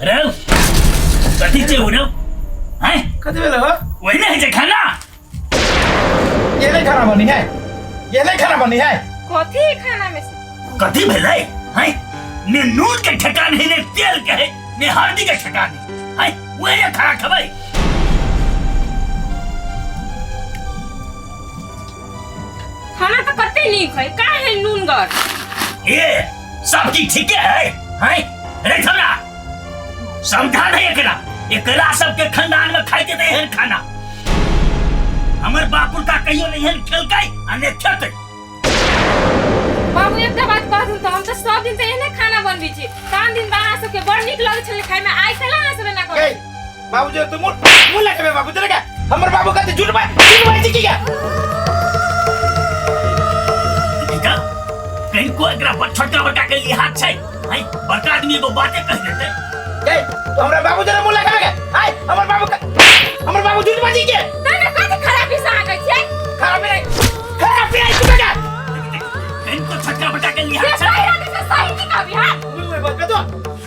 रे कथी छै उ रे हैं कथी भेल हो वही नहीं छै खाना ये नहीं खाना बनी है ये नहीं खाना बनी है कथी है खाना में से कथी भेलै हैं ने नून के ठेकान है ने तेल के है ने हल्दी के ठेकान है हैं वही खाना खबै खाना तो कते नीक है का है नूनगर ए सब चीज ठीके है हैं रे छौड़ा समझा दे एकरा एकरा सबके खानदान में खाइते नहीं है खाना हमर बापुर का कहियो नहीं है खेलकै आ ने खेतै बाबू एकटा बात कह दूं तो हम तो सब दिन से एहने खाना बनबै छी तान दिन बा अहाँ सबके बड़ नीक लगै छलै खाय में आइ केना अहाँ सब एना करै ए बाबू जो तुम मुंह लगबे बाबू तेरे का हमर बाबू कहते झूठ बात झूठ बात की क्या ठीक है कहीं को एकरा पर छोटका बड़का के लिहाज छै हैं बड़का आदमी एगो बाते कह देतै ए तो हमरा बाबू जरा मुंह लगबे के आय हमर बाबू का हमर बाबू झूठ बाजी के तने कथी खराबी से अहाँ कहै छियै खराब नहीं खराब नहीं तू का कहीं को छोटका बड़का के जे लिहाज छै सही रहतै से सही की कहबी हाँ मुंह में बता दो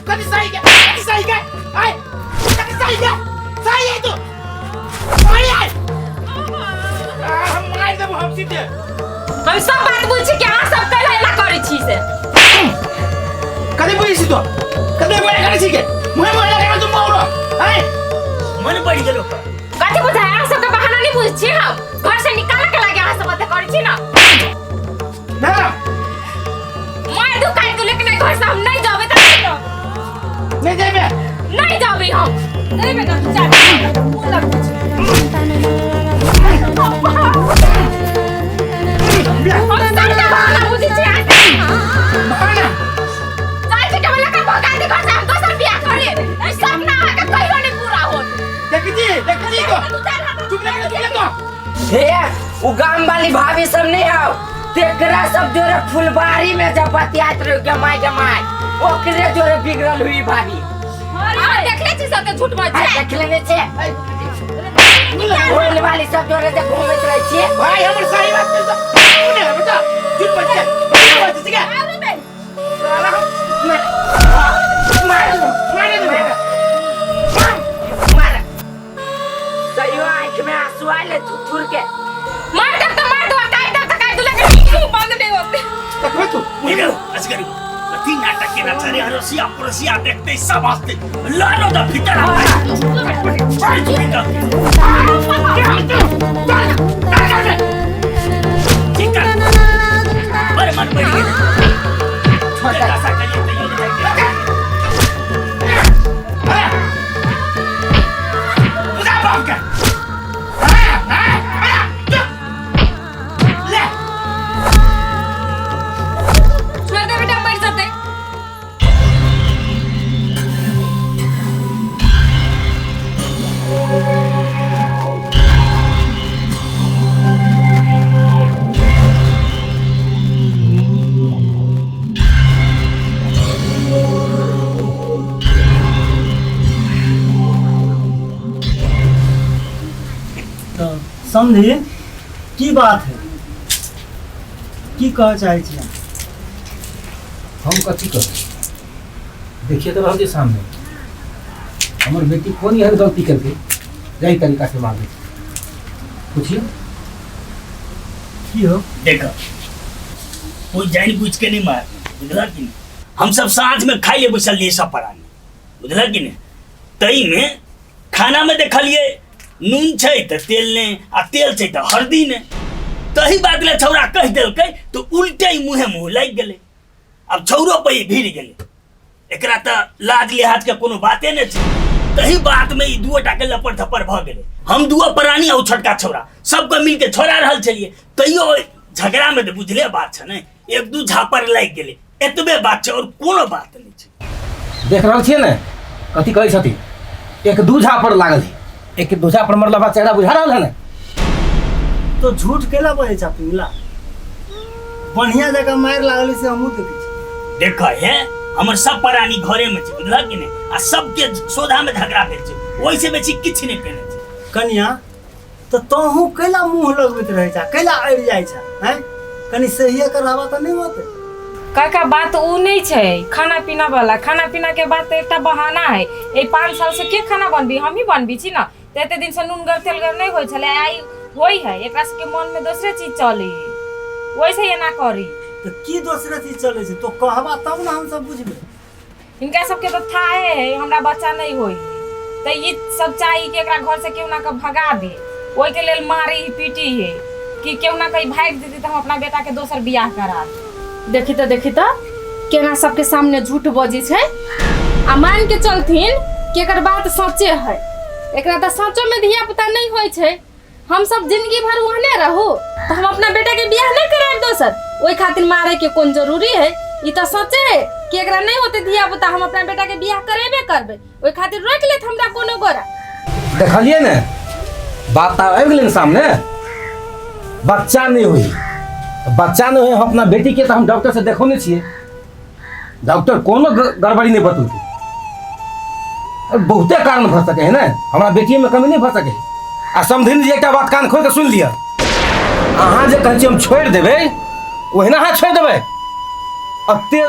कथी सही के कथी सही के आय कथी सही के सही है तू सही है आ, हम मार देबो हम सीधे हम सब बात बुझै छी कि अहाँ सब कैला एना करै छी से कथी बुझै छी तो कथी बुझै करै छी के मुंह मुंह लगबे तू मौरो आय मन बढ़ि गेलो ओकर। कथी बुझाय अहाँ सबके बहाना नहीं बुझै छी हम घर से निकाल के लागे अहाँ सब एते करै छी ना ना मार दू काट दू लेकिन एहि घर से हम नहीं जाबे त नहीं जाबे नहीं जेबे नहीं जाबे हम नहीं बेटा तू जा मुंह लगबै छी हम सबके बहाना बुझै छी अहाँ के। बहाना जाइ छी केवल लगा भगा दे घर से हम दोसर बियाह करे ई सपना अहाँके कहियो नहीं पूरा होत देखी छी देखी छी तो तू चल हम चुप लगे चुप लगे तो हे उ गाम वाली भाभी सब नहीं आओ तेकरा सब जोरे फुलबाड़ी में जब बतियात रहो गमाय गमाय ओकरे जोरे बिगड़ल हुई भाभी अहाँ देखले छी सबके झूठ बाजै आ देख लेने छे होइल वाली सब जोरे जे घूमैत रहै छियै भाई हमर सही बात नहीं तो मुंह नहीं बेटा झूठ बाजी के झूठ बाजी के आउरे बे साला हम मार मारे दे मार तैयो आँख में आंसू आले थुर के मार देब त मार दो काट देब त काट दो लेकिन बंद नहीं होते देखबे तू निकल असगर कथी नाटक केना छै रे अड़ोसिया पड़ोसिया देखते सब हंसते लानो द भीतर आ ठीक है बड़ मन बढ़ गेल छोटा सा करिए तैयो नहीं गेल। बुझा बाप के हां हां चुप ले छोड़ दे बेटा मर जतै तऽ समझी की बात है की कहऽ चाहै छी अहाँ? हम कथी कहबै देखिए तऽ रहल छी सामने हमर बेटी कोन एहन गलती केलकै जाहि तरीका से मारलै पूछिए की हो देख कोई जानि बुझ के नहीं मार बुझलक कि नहीं हम सब साँझ में खाइ ले बैसल रहियै सब प्राणी बुझलक कि नहीं तई में खाना में देखलिए नून छै तऽ तेल नहि आ तेल छै तऽ हरदी नहि तही बात ले छौड़ा कहि देलकै तऽ उल्टे ही मुँहे मुँह लागि गेलै आब छौड़ो पर ई भिड़ गेलै एकरा तऽ लाज लिहाज के कोनो बाते नहि छै तही बात में ई दुओ टा के लपड़ धपड़ भऽ गेलै हम दुओ प्राणी आ ओ छोटका छौड़ा सबके मिलके छोड़ा रहल छलियै तैयो ओहि झगड़ा में तऽ बुझले बात छै ने एक दू झापड़ लागि गेलै एतबे बात छै और कोनो बात नहि छै देख रहल छियै ने कथी कहै छथिन एक दू झापड़ लागल है एक दू झापड़ मरला बाद चेहरा बुझा रहल है ने तो झूठ केला बजै छा पिंगला बढ़िया जगह मारि लागल से हमहूँ देखै छी देख हे हमर सब प्राणी घरे में छै बुझलक कि नहि आ सबके सोधा में झगड़ा भेल छै ओहिसे बेसी किछु नहि केने छै कनिया तऽ तोहूँ कैला मुँह लगबैत रहै छा कैला अड़ि जाइ छा हैं कनि सहिए कराबा तऽ नहि होतै काका बात उ नहीं छै खाना पीना वाला खाना पीना के बात एकटा बहाना है ए 5 साल से के खाना बनबी हम ही बनबी छी ना त एते दिन से नूनगर तेलगर नहीं होय छले आई होय है एकरा सबके मन में दोसरे चीज चली वैसे एना करी। तऽ की दोसरे चीज चलै छै तो कहबा तब ने हमसब बुझबै। हिनका सबके तो थाहे है हमरा बच्चा नहीं होई तो ई सब चाही कि एकरा घर से केहू ना के भगा दे ओहि के लेल मारी ही पीटी है कि केहू ना कहीं भागि देती तो हम अपना बेटा के दोसर बियाह करा दी। देखी तो केना सबके सामने झूठ बजै छै आ मान के चलथिन कि एकर बात सचे है एकरा तऽ सचो में धिया पुता नहीं होइ छै हम सब जिंदगी भर ओहने रहू तो हम अपना बेटा के बियाह नहीं कराएब दोसर ओहि खातिर मारे के कोन जरूरी है ई तो सचे है कि एकरा नहीं होते धिया पुता हम अपना बेटा के बियाह करेबे करबे ओहि खातिर रोक लेत हमरा कोनो गोरा। देखलिए ने बात तऽ आबि गेलै ने सामने बच्चा नहीं हुई बच्चा नहीं हुई हम अपना बेटी के तो हम डॉक्टर से देखो नहीं छियै डॉक्टर कोनो गड़बड़ी नहीं बतौलकै और बहुते कारण भऽ सकै है ने हमरा बेटिए में कमी नहीं भऽ सकै आ समधिन जी एकटा बात कान खोलि कऽ सुनि लिअ अहाँ जे कहै छी हम छोड़ि देबै ओहिना अहाँ छोड़ि देबै एते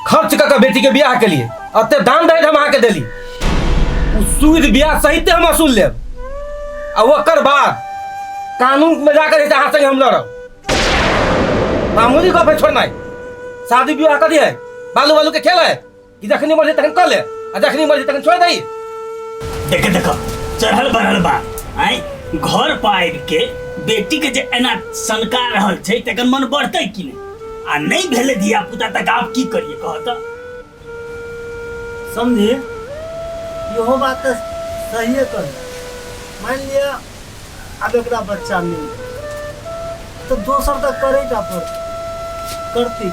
खर्च कऽ कऽ बेटीके बियाह के लिए एते दान दहेज हम अहाँके देली ओ सूद बियाह सहिते हम वसूल लेब आ ओकर बाद कानून में जाकर हेतै अहाँ संगे हम लड़ब मामूली गप है छोड़नाइ शादी विवाह कथी है बालू बालू के खेल है कि जखनी मर्जी तखन कऽ ले आ जखनी मर्जी तखन छोड़ दही। देख देख चढ़ल बढ़ल बा आय घर पर आबि के बेटी के जे एना सनका रहल छै तकर मन बढ़तै कि नहि आ नहि भेलै धिया पुता तक आब की करिए कह तऽ। समझी इहो बात तऽ सहिए कही मानि लिअ आब एकरा बच्चा नहि तऽ दोसर तऽ करै टा पड़तै करती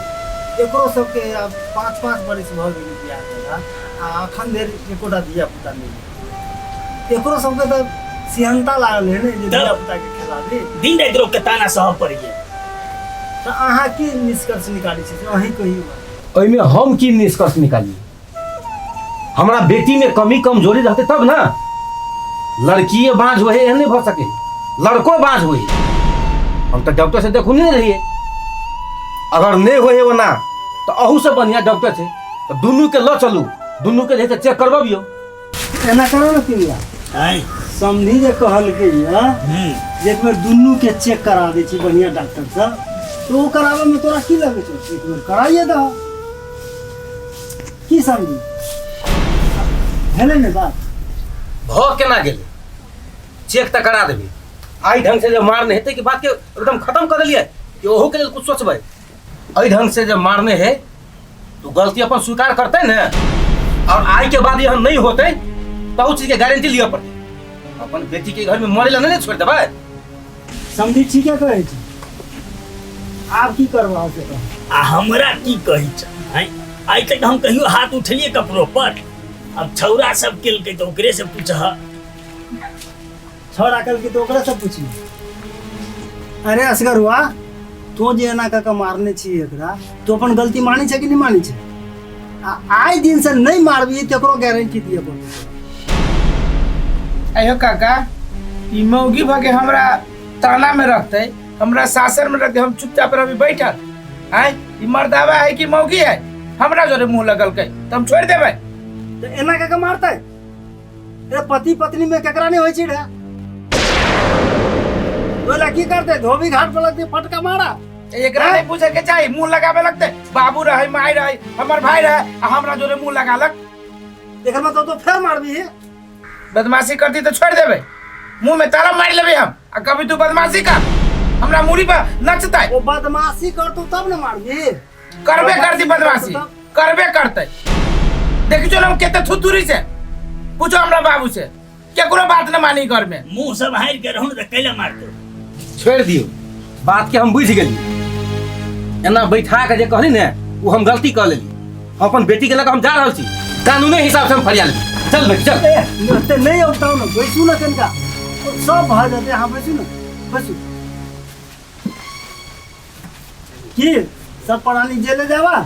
एकरो सबके आब 5-5 बरिस भऽ गेलै बियाह केला आ अखन धरि एकोटा धिया पुता नहि एकरो सबके तऽ सिहनता लागल है ने जे धिया पुता के खेलाबी। दिन राति लोग के ताना सहऽ पड़ैया। तऽ अहाँ की निष्कर्ष निकालै छी से अहीं कहियौ। ओहिमे हम की निष्कर्ष निकालिए हमरा बेटी में कमी कमजोरी रहते तब ना लड़कीए बाँझ होए एहन नहीं भऽ सके लड़को बाँझ होए हम तऽ डॉक्टर से देखू नहीं रहिए अगर नहीं होए ओना तऽ अहू से बढ़िया डॉक्टर छै तऽ दुनू के लऽ चलू दुनू के जे चेक करबबियौ। एना करो ने पिंगला आँय समधी जे कहलकै यऽ जे एक बेर दुनू के चेक करा दै छी बढ़िया डॉक्टर से तो ओ कराबे में तोरा की लगै छौ एक बेर कराइए दह की समझी भेलै ने बात भऽ केना गेलै चेक तऽ करा देबै आइ ढंग से जे मारने हेतै कि बात के एकदम खत्म कऽ देलियै कि ओहू के लेल कुछ सोचबै एहि ढंग से जे मारने है तो गलती अपन स्वीकार करते ने और आई के बाद यह नहीं होते तो उ चीज के गारंटी लिअ पड़तै अपन बेटी के घर में मरे ला नहीं ने छोड़ देबै। समझी ठीके कहै छै आब की करबह से कह। आ हमरा की कहै छै आँय आइ तक हम कहियो हाथ उठलियै ककरो पर अब छौरा सब केलकै तऽ ओकरे से पूछह। छौरा केलकै तऽ ओकरे से पूछी। अरे असगरुआ तू जे एना कऽ के मारने छी एकरा तू अपन गलती मानै छै कि नहि मानै छै आ आइ दिन से नहीं मारबी तकरो गारंटी दिए पड़तै। अयो काका ई मौगी भके हमरा ताना में रखते हमरा सासर में रखते हम चुपचाप रही बैठल आय ई मर्दावा है कि मौगी है हमरा जोरे मुंह लगलकै त हम छोड़ देबै। त एना कऽ के मारतै अरे पति पत्नी में केकरा नहीं होई छै रे ओला की करते धोबी घाट पर लगते फटका मारा एकरा नहीं पूछे के चाही मुंह लगावे लगते बाबू रहे माई रहे हमर भाई रहे आ हमरा जोरे मुंह लगालक एकर मतलब तो फेर मारबी बदमाशी करती तो छोड़ देबै मुंह में ताला मार लेबै हम आ कभी तू बदमाशी कर हमरा मुड़ी पर नचतै। ओ बदमाशी करतौ तब न मारबी करबे करती बदमाशी करबे करतै देखी चलो हम केते थुथुरी से पूछो हमरा बाबू से केकरो बात न मानी घर में मुंह सब हारि के रहू ने तऽ कैला मारतौ। छोड़ दियौ बात के हम बुझि गेली एना बैठा के जे कहली ने वो हम गलती कऽ लेली हम अपन बेटी के लऽ कऽ हम जा रहल छी कानूने हिसाब से हम फरिया लेबै चल बेटी चल। ए ओते नहीं औताउ ने बैसू ने कनिका सब भऽ जेतै अहाँ बैसू ने बैसू की सब प्राणी जेले जावा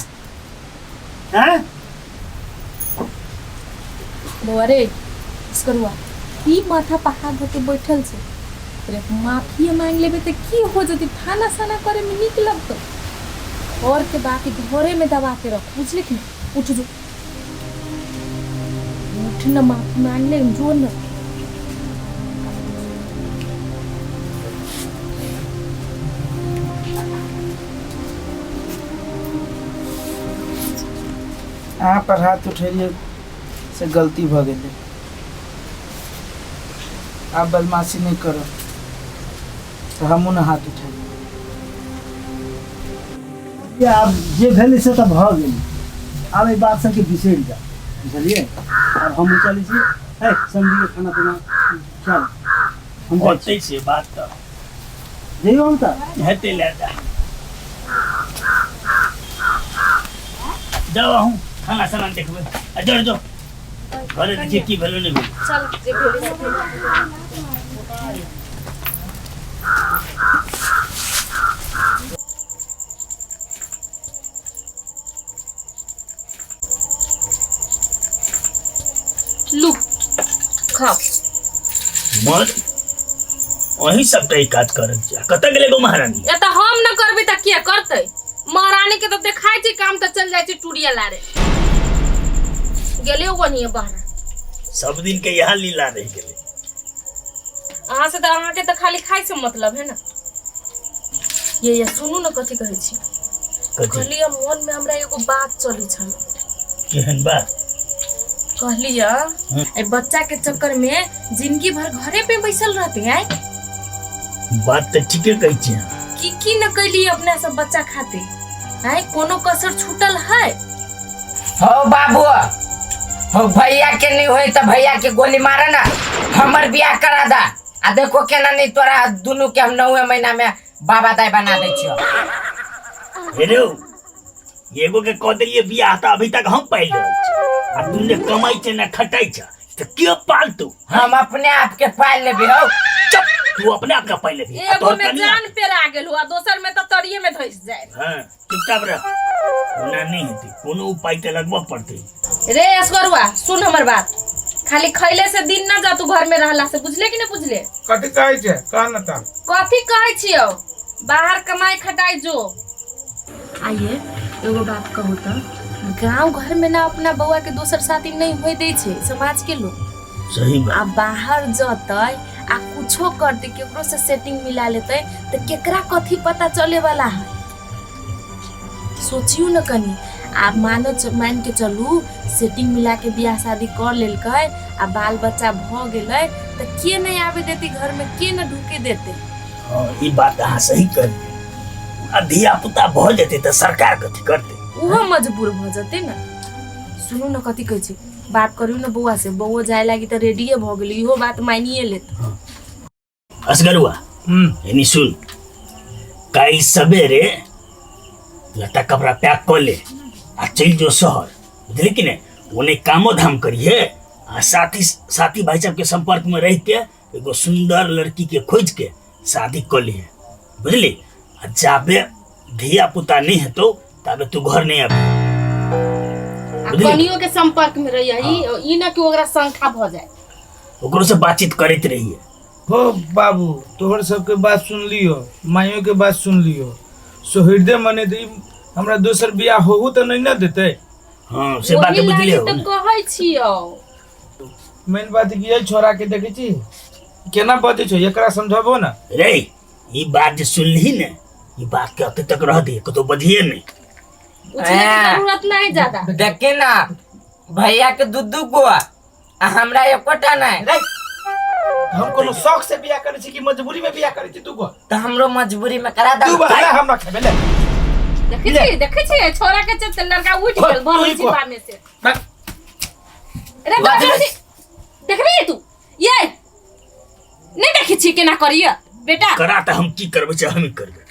हैं बौआ रे इसकरुआ की माथा पहाड़ धऽ के बैठल छै रे माफिए मांग लेबै तऽ की हो जेतै थाना साना करे में नीक लगतौ। और के बात घरे में दबा के रख, बुझले कि नहीं? उठ जो, उठ न, माफी मांग ले जो न। अहाँ पर हाथ उठेलियै से गलती भऽ गेलै। आब बदमाशी नहि करब तऽ हमहूँ ने हाथ उठेबै। आब जे भेलै से तऽ भऽ गेलै, आब एहि बात सबके बिसरि जाउ, बुझलियै? आब हमहूँ चलै छी। है समझिए खाना पीना चल हम जाइ छी। होतै से बात तऽ जइयौ हम तऽ हेतै, लए जा जाओ, अहूँ खाना साना देखबै आ जो जो घरे देखिए की भेलो नहि भेलो। चल जे भेलै से भेलै। लू खाओ। मर अहीं सबटा ई काज करल छै। कतऽ गेलै गो महारानी? ए तऽ हम न करबै तऽ के करतै? महारानी के तऽ देखाइ छै काम तऽ चल जाइ छै टूरिया लारे गेलै ओनिये बहरा। सब दिन के यहाँ लीला रहि गेलै। अहाँ से तऽ अहाँके तऽ खाली खाइ से मतलब है ना। ये सुनू ने कथी कहै छी। कथी? कहलियै मन में हमरा एगो बात चलै छल। केहन बात? कहलियै ए बच्चा के चक्कर में जिंदगी भर घरे पे बैसल रहते हैं। बात तऽ ठीके कहै छी अहाँ। की की न कैली अपना सब बच्चा खातिर, आय कोनो कसर छूटल है? हो बाबू, हो भैया के नहीं होई तो भैया के गोली मारे ना, हमर बियाह करा दा। आ देखो केना नहीं तोरा दुनू के हम 9 महीना में बाबा दाई बना दै छियो। हे रे, एगो के कह देलिए बियाह तऽ अभी तक हम पालि रहल छी, आ तू ने कमाइ छै ने खटाइ छै तऽ के पालतू? हम अपने आप के पाल लेबे। हो चुप, तू अपने आप के पालि लेबी। आ एगो तोहर में कनिया? जान पेरा गेल हो आ दोसर में तऽ तरिये में धसि जाए। हाँ, चुपचाप रह, ओना नहि हेतै, कोनो उपाय तऽ लगबऽ पड़तै। रे असगरुआ सुन हमर बात, खाली खैले से दिन ना जा तू घर में रहला से, बुझले कि नहीं बुझले? कथी कहै छै कह न तऽ। कथी कहै छियौ, बाहर कमाई खटाई जो। आइए एगो बात कहू तऽ गांव घर में ना अपना बउआ के दोसर शादी नहीं होय दै छै समाज के लोग। सही बात। आ बाहर जतै आ कुछो करतै, केकरो से सेटिंग मिला लेतै तऽ केकरा कथी पता चले वाला है? सोचियो न कनी। आ मानो मान के चलू सेटिंग मिला के बियाह शादी कर लेलकै आ बाल बच्चा भऽ गेलै तऽ के नहीं आबे देतै घर में, के न ढुके देतै? हाँ, ई बात अहाँ सही कहलियै। आ धिया पुता भऽ जेतै तऽ सरकार कथी करतै? उहो मजबूर भऽ जेतै ने। सुनू ने कथी कहै छी, बात करियौ ने बौआ से, बौओ जाय लागी तऽ रेडिये भऽ गेलै, इहो बात मानिए लेत। असगरुआ यानी सुन, काल्हि सवेरे लत्ता कपड़ा पैक कऽ ले आ चलि जो शहर, बुझली कि नहि? ओने कामो धाम करिहे आ साथी साथी भाई सबके संपर्क में रह के एगो सुंदर लड़की के खोज के शादी कऽ लिहे, बुझली? आ जाबे धिया पुता नहीं हेतौ ताबे तू घर नहीं आबी, आ बुझली? कनियो के संपर्क में रहिए, ई ना कि ओकरा शंका भऽ जाए, ओकरो से बातचीत करैत रहिए। हो बाबू, तोहर सबके बात सुन लियो, माइयो के बात सुन लियो, सोहृदय मने तऽ ई हमरा दोसर बियाह होहू तऽ नहीं ना देतै। हाँ से बात ओही बुझले लागी हो तऽ ने? कहै छियौ। मेन बात की है, छोरा के देखै छी केना बजै छै, एकरा समझाबो ना। रे ई बात जे सुनलही ने, ई बात के अते तक रह दे, कतौ बजिए नहीं। उछले के जरूरत नहीं ज्यादा। देखी ना भैया के दू दू गो आ हमरा एकोटा नहीं। रे, हम कोनो शौक से बियाह करै छी कि मजबूरी में बियाह करै छी? तू गो तो हमरो मजबूरी में करा तू दा। बहला हमरा खेबे ले। देखै छी, देखै छी छोरा के चलते लड़का उठि गेल तू बहन ही छिपा कह। में से। बस। रे बदमाशी देखबी तू, ये नहीं देखै छी केना करिय बेटा। करा तऽ हम की करबै से हम ही करबै।